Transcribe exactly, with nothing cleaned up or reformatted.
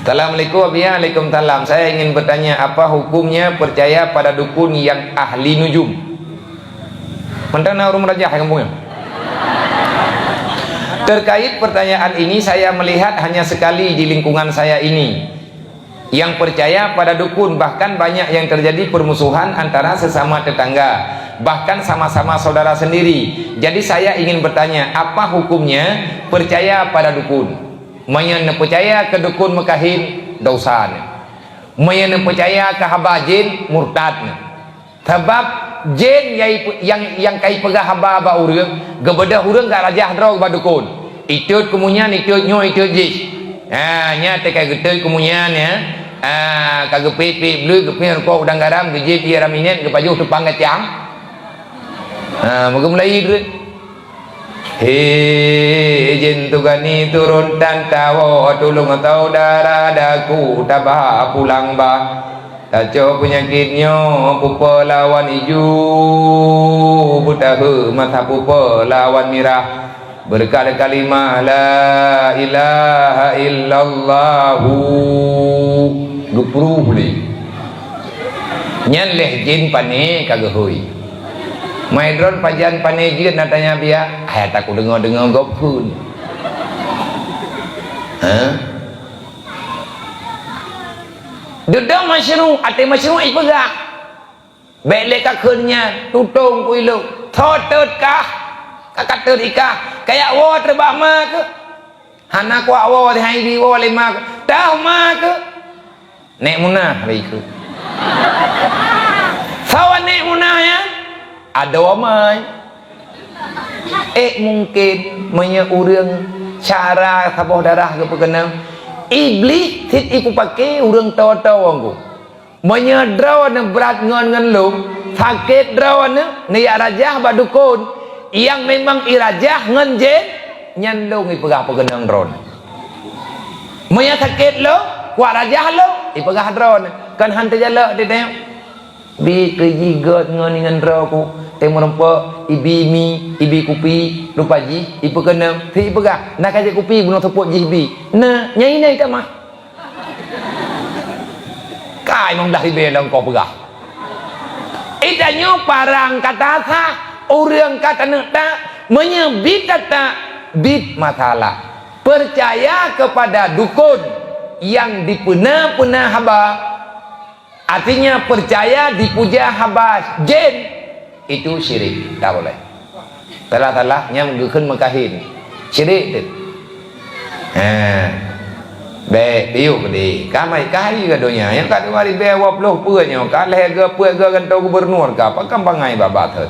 Assalamualaikum, Abi. Waalaikumsalam. Saya ingin bertanya, apa hukumnya percaya pada dukun yang ahli nujum? Mantong na ureueng meurajah kampung nyoe. Terkait pertanyaan ini, saya melihat hanya sekali di lingkungan saya ini yang percaya pada dukun, bahkan banyak yang terjadi permusuhan antara sesama tetangga, bahkan sama-sama saudara sendiri. Jadi saya ingin bertanya, apa hukumnya percaya pada dukun? Meunyoe neupeucaya keu dukun meukahin, dosa nyan. Meunyoe neupeucaya keu haba jén, murtad nyan. Sabab jén nyang, nyang, nyang ka ipeugah haba bak ureueng, geubeudôh ureueng ka rajah droe bak dukun. Itot keu meunyan, itot nyoe, itot jih. Ha, nyan teuka geutot keu meunyan, ya. Ha, ka geupék-pék bleut, geupék rukok udang garam, geujép ie raminet, geupajoh teupang kacang. Ha, meugeumulai droe. He, jén tugani turun tan tawoe, tulông saudara daku tabah pulang bah. Tacok peunyakét nyoe pupe lawan iju, beutahe mata pupe lawan mirah. Beureukat kalimah la ilaha illallahu. Geupruh lé. Nyan lheueh jén pané ka geuhôi. Mai droen pajan pané jeuet na tanya biak, hai taku deungoe-deungoe gob kheun. Ha? Dudoe masyru, até masyru ipeugah. Bék lé ka kheun nyan, tutong ku ilok. Tho teut kah? Ka, ka teut ikah. Kayak woe teubak ma keuh. Hana kuak woe, hai di woe lé ma keuh. Tah ma keuh. Nek Munah lé ikeu. Sawan Nek Munah nyan? Adoe mai. Eh, mungkin meunyoe ureueng cara saboh darah geupeukeunong, Iblih cit ipeupaké ureueng toe-toe ngon ku. Meunyoe droeneuh brat ngon, ngon lôn, sakét droeneuh, neujak rajah bak dukon, nyang memang irajah ngon jén, nyan lôn ipeugah peukeunong droeneuh. Meunyoe sakét lôn, kuat rajah lôn, ipeugah droeneuh. Kon han teujalok teuh teuh. Bi keu jih gét ngon ingan droe ku, teumeureumpok, ibi mi, ibi kupi, lupa jih, ipeukeunong, teuh ipeugah, na ka jeuet kupi, bunoe seupôt jih bi. Na, nyang inai tamah. Kai membelah ribée lam kau peugah. Itanyoe parang kata sah, ureueng ka taneuk tak, meunyoe bit tak, bit masalah. Percaya kepada dukun yang dipeuna-peuna haba, artinya percaya dipuja haba jén, itu syirik, tak boleh. Salah-salah nyang geukheun meukahin. Syirik tu. Ha. Bèk, piôh keudéh. Ka mai, ka hai ka donya. Nyang ka dua ribèe dua ploh peuet nyoe, ka lhèe geuh peuet geuh gantoe gubernur ka. Pakon bangai babah thot.